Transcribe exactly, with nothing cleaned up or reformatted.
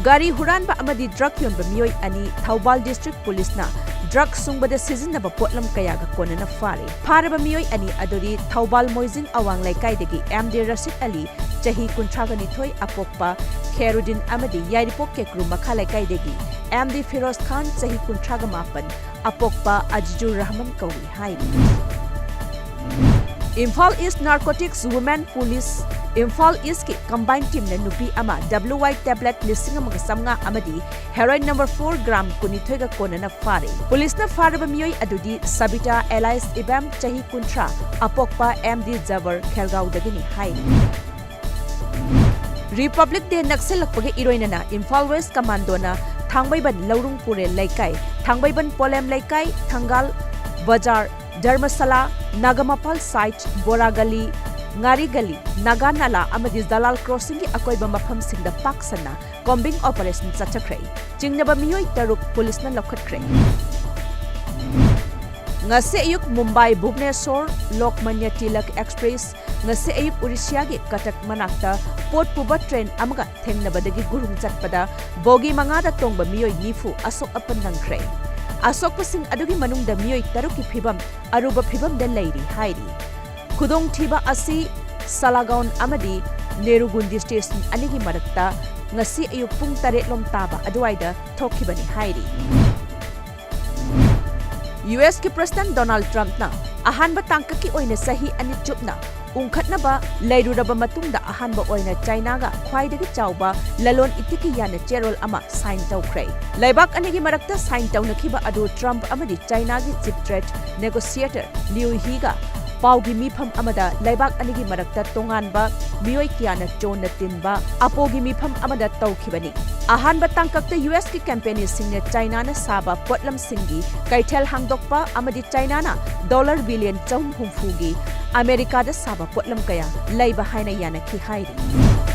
ꯒꯥꯔꯤ ꯍꯨꯔꯥꯟꯕ ꯑꯃꯗꯤ ꯗ꯭ꯔꯒ ꯌꯣꯟꯕ ꯃꯤꯑꯣꯏ ꯑꯅꯤ ꯊꯧꯕꯥꯜ ꯗꯤꯁꯇ꯭ꯔꯤꯛ ꯄꯨꯂꯤꯁꯅ ꯗ꯭ꯔꯒ ꯁꯨꯡꯕꯗ ꯁꯤꯖꯤꯟꯅꯕ ꯄꯣꯠꯂꯝ ꯀꯌꯥꯒ ꯀꯣꯟꯅꯅ ꯐꯥꯔꯦ꯫ ꯐꯥꯔꯕ ꯃꯤꯑꯣꯏ ꯑꯅꯤ ꯑꯗꯨꯗꯤ ꯊꯧꯕꯥꯜ ꯃꯣꯏꯖꯤꯡ ꯑꯋꯥꯡ ꯂꯩꯀꯥꯏꯗꯒꯤ ꯑꯦꯝ ꯗꯤ ꯔꯁꯤꯗ ꯑꯂꯤ, ꯆꯍꯤ ꯀꯨꯟꯊ꯭ꯔꯥꯒ ꯅꯤꯊꯣꯏ, ꯑꯄꯣꯛꯄ ꯈꯦꯔꯨꯗꯤꯟ ꯑꯃꯗꯤ ꯌꯥꯏꯔꯤꯄꯣꯛ ꯀꯦꯀ꯭ꯔꯨ ꯃꯈꯥ ꯂꯩꯀꯥꯏꯗꯒꯤ ꯑꯦꯝ ꯗꯤ ꯐꯤꯔꯣꯖ ꯈꯥꯟ, ꯆꯍꯤ ꯀꯨꯟꯊ꯭ꯔꯥꯒ ꯃꯥꯄꯟ, ꯑꯄꯣꯛꯄ ꯑꯖꯤꯖꯨꯔ ꯔꯍꯃꯟ ꯀꯧꯏ ꯍꯥꯏꯔꯤ꯫ ꯏꯝꯐꯥꯜ ꯏꯁ ꯅꯥꯔꯀꯣꯇꯤꯛꯁ ꯋꯨꯃꯦꯟ ꯄꯨꯂꯤꯁ ꯏꯝꯐꯥꯜ ꯏꯁꯀꯤ ꯀꯝꯕꯥꯏꯟ ꯇꯤꯝꯅ ꯅꯨꯄꯤ ꯑꯃ ꯗꯕ꯭ꯂꯤꯎ ꯋꯥꯏ ꯇꯦꯕ꯭ꯂꯦꯠ ꯂꯤꯁꯤꯡ ꯑꯃꯒ ꯆꯥꯝꯃꯉꯥ ꯑꯃꯗꯤ ꯍꯦꯔꯣꯏꯟ ꯅꯝꯕꯔ ꯐꯣꯔ ꯒ꯭ꯔꯥꯝ ꯀꯨꯟꯅꯤꯊꯣꯏꯒ ꯀꯣꯟꯅꯅ ꯐꯥꯔꯦ꯫ ꯄꯨꯂꯤꯁꯅ ꯐꯥꯔꯕ ꯃꯤꯑꯣꯏ ꯑꯗꯨꯗꯤ ꯁꯕꯤꯇꯥ ꯑꯦꯂꯥꯏꯁ ꯏꯕꯦꯝ, ꯆꯍꯤ ꯀꯨꯟꯊ꯭ꯔꯥ, ꯑꯄꯣꯛꯄ ꯑꯦꯝ ꯗꯤ ꯖꯕꯔ, ꯈꯦꯔꯒꯥꯎꯗꯒꯤꯅꯤ ꯍꯥꯏꯔꯤ꯫ ꯔꯤꯄꯕ꯭ꯂꯤꯛ ꯗꯦ ꯅꯛꯁꯤꯜꯂꯛꯄꯒ ꯏꯔꯣꯏꯅꯅ ꯏꯝꯐꯥꯜ ꯋꯦꯁ ꯀꯃꯥꯟꯗꯣꯅ ꯊꯥꯡꯃꯩꯕꯟ ꯂꯧꯔꯨꯡ ꯄꯨꯔꯦꯜ ꯂꯩꯀꯥꯏ, ꯊꯥꯡꯃꯩꯕꯟ ꯄꯣꯂꯦꯝ ꯂꯩꯀꯥꯏ, ꯊꯪꯒꯥꯜ ꯕꯖꯥꯔ, ꯙꯔꯃꯁꯥꯂꯥ, ꯅꯥꯒꯥꯃꯄꯥꯜ ꯁꯥꯏꯠ, ꯕꯣꯔꯥ ꯒꯂꯤ, ꯉꯥꯔꯤ ꯒꯂꯤ, ꯅꯥꯒꯥ ꯅꯥꯂꯥ ꯑꯃꯗꯤ ꯖꯂꯥꯜ ꯀ꯭ꯔꯣꯁꯤꯡꯒꯤ ꯑꯀꯣꯏꯕ ꯃꯐꯝꯁꯤꯡꯗ ꯄꯥꯛ ꯁꯟꯅ ꯀꯣꯝꯕꯤꯡ ꯑꯣꯄꯔꯦꯁꯟ ꯆꯠꯊꯈ꯭ꯔꯦ꯫ ꯆꯤꯡꯅꯕ ꯃꯤꯑꯣꯏ ꯇꯔꯨꯛ ꯄꯨꯂꯤꯁꯅ ꯂꯧꯈꯠꯈ꯭ꯔꯦ꯫ ꯉꯁꯤ ꯑꯌꯨꯛ ꯃꯨꯝꯕꯥꯏ ꯚꯨꯕꯅꯦꯁꯣꯔ ꯂꯣꯛꯃꯟꯌ ꯇꯤꯂꯛ ꯑꯦꯛꯁꯄ꯭ꯔꯦꯁ ꯉꯁꯤ ꯑꯌꯨꯛ ꯑꯣꯔꯤꯁꯤꯌꯥꯒꯤ ꯀꯇꯛ ꯃꯅꯥꯛꯇ ꯄꯣꯠ ꯄꯨꯕ ꯇ꯭ꯔꯦꯟ ꯑꯃꯒ ꯊꯦꯡꯅꯕꯗꯒꯤ ꯒꯨꯔꯨꯡ ꯆꯠꯄꯗ ꯕꯣꯒꯤ ꯃꯉꯥꯗ ꯇꯣꯡꯕ ꯃꯤꯑꯣꯏ ꯅꯤꯐꯨ ꯑꯁꯣꯛ ꯑꯄꯟ ꯅꯪꯈ꯭ꯔꯦ꯫ ꯑꯁꯣꯛꯄꯁꯤꯡ ꯑꯗꯨꯒꯤ ꯃꯅꯨꯡꯗ ꯃꯤꯑꯣꯏ ꯇꯔꯨꯛꯀꯤ ꯐꯤꯕꯝ ꯑꯔꯨꯕ ꯐꯤꯕꯝꯗ ꯂꯩꯔꯤ ꯍꯥꯏꯔꯤ꯫ ꯈꯨꯗꯣꯡꯊꯤꯕ ꯑꯁꯤ ꯁꯂꯥꯒꯥꯎꯟ ꯑꯃꯗꯤ ꯅꯦꯔꯨꯒꯨꯟꯗꯤ ꯁ꯭ꯇꯦꯁꯟ ꯑꯅꯤꯒꯤ ꯃꯔꯛꯇ ꯉꯁꯤ ꯑꯌꯨꯛ ꯄꯨꯡ ꯇꯔꯦꯠ ꯂꯣꯝ ꯇꯥꯕ ꯑꯗꯨꯋꯥꯏꯗ ꯊꯣꯛꯈꯤꯕꯅꯤ ꯍꯥꯏꯔꯤ꯫ ꯌꯨ ꯑꯦꯁꯀꯤ ꯄ꯭ꯔꯦꯁꯤꯗꯦꯟꯠ ꯗꯣꯅꯥꯜꯗ ꯇ꯭ꯔꯝꯞꯅ ꯑꯍꯥꯟꯕ ꯇꯥꯡꯀꯛꯀꯤ ꯑꯣꯏꯅ ꯆꯍꯤ ꯑꯅꯤ ꯆꯨꯞꯅ ꯎꯪꯈꯠꯅꯕ ꯂꯩꯔꯨꯔꯕ ꯃꯇꯨꯡꯗ ꯑꯍꯥꯟꯕ ꯑꯣꯏꯅ ꯆꯥꯏꯅꯥꯒ ꯈ꯭ꯋꯥꯏꯗꯒꯤ ꯆꯥꯎꯕ ꯂꯂꯣꯟ ꯏꯇꯤꯛꯀꯤ ꯌꯥꯅꯆꯦꯔꯣꯜ ꯑꯃ ꯁꯥꯏꯟ ꯇꯧꯈ꯭ꯔꯦ꯫ ꯂꯩꯕꯥꯛ ꯑꯅꯤꯒꯤ ꯃꯔꯛꯇ ꯁꯥꯏꯟ ꯇꯧꯅꯈꯤꯕ ꯑꯗꯨ ꯇ꯭ꯔꯝꯞ ꯑꯃꯗꯤ ꯆꯥꯏꯅꯥꯒꯤ ꯆꯤꯐ ꯇ꯭ꯔꯦꯗ ꯅꯦꯒꯣꯁꯤꯌꯦꯇꯔ ꯂꯤꯌꯨ ꯍꯤꯒ ꯄꯥꯎꯒꯤ ꯃꯤꯐꯝ ꯑꯃꯗ ꯂꯩꯕꯥꯛ ꯑꯅꯤꯒꯤ ꯃꯔꯛꯇ ꯇꯣꯉꯥꯟꯕ ꯃꯤꯑꯣꯏ ꯀꯌꯥꯅ ꯆꯣꯟꯅ ꯇꯤꯟꯕ ꯑꯄꯣꯒꯤ ꯃꯤꯐꯝ ꯑꯃꯗ ꯇꯧꯈꯤꯕꯅꯤ꯫ ꯑꯍꯥꯟꯕ ꯇꯥꯡꯀꯛꯇ ꯌꯨ ꯑꯦꯁꯀꯤ ꯀꯝꯄꯦꯅꯤꯁꯤꯡꯅ ꯆꯥꯏꯅꯥꯅ ꯁꯥꯕ ꯄꯣꯠꯂꯝꯁꯤꯡꯒꯤ ꯀꯩꯊꯦꯜ ꯍꯥꯡꯗꯣꯛꯄ ꯑꯃꯗꯤ ꯆꯥꯏꯅꯥꯅ ꯗꯣꯂꯔ ꯕꯤꯂꯤꯌꯟ ꯆꯍꯨꯝ ꯍꯨꯝꯐꯨꯒꯤ ꯑꯃꯦꯔꯤꯀꯥꯗ ꯁꯥꯕ ꯄꯣꯠꯂꯝ ꯀꯌꯥ ꯂꯩꯕ ꯍꯥꯏꯅ ꯌꯥꯅꯈꯤ ꯍꯥꯏꯔꯤ꯫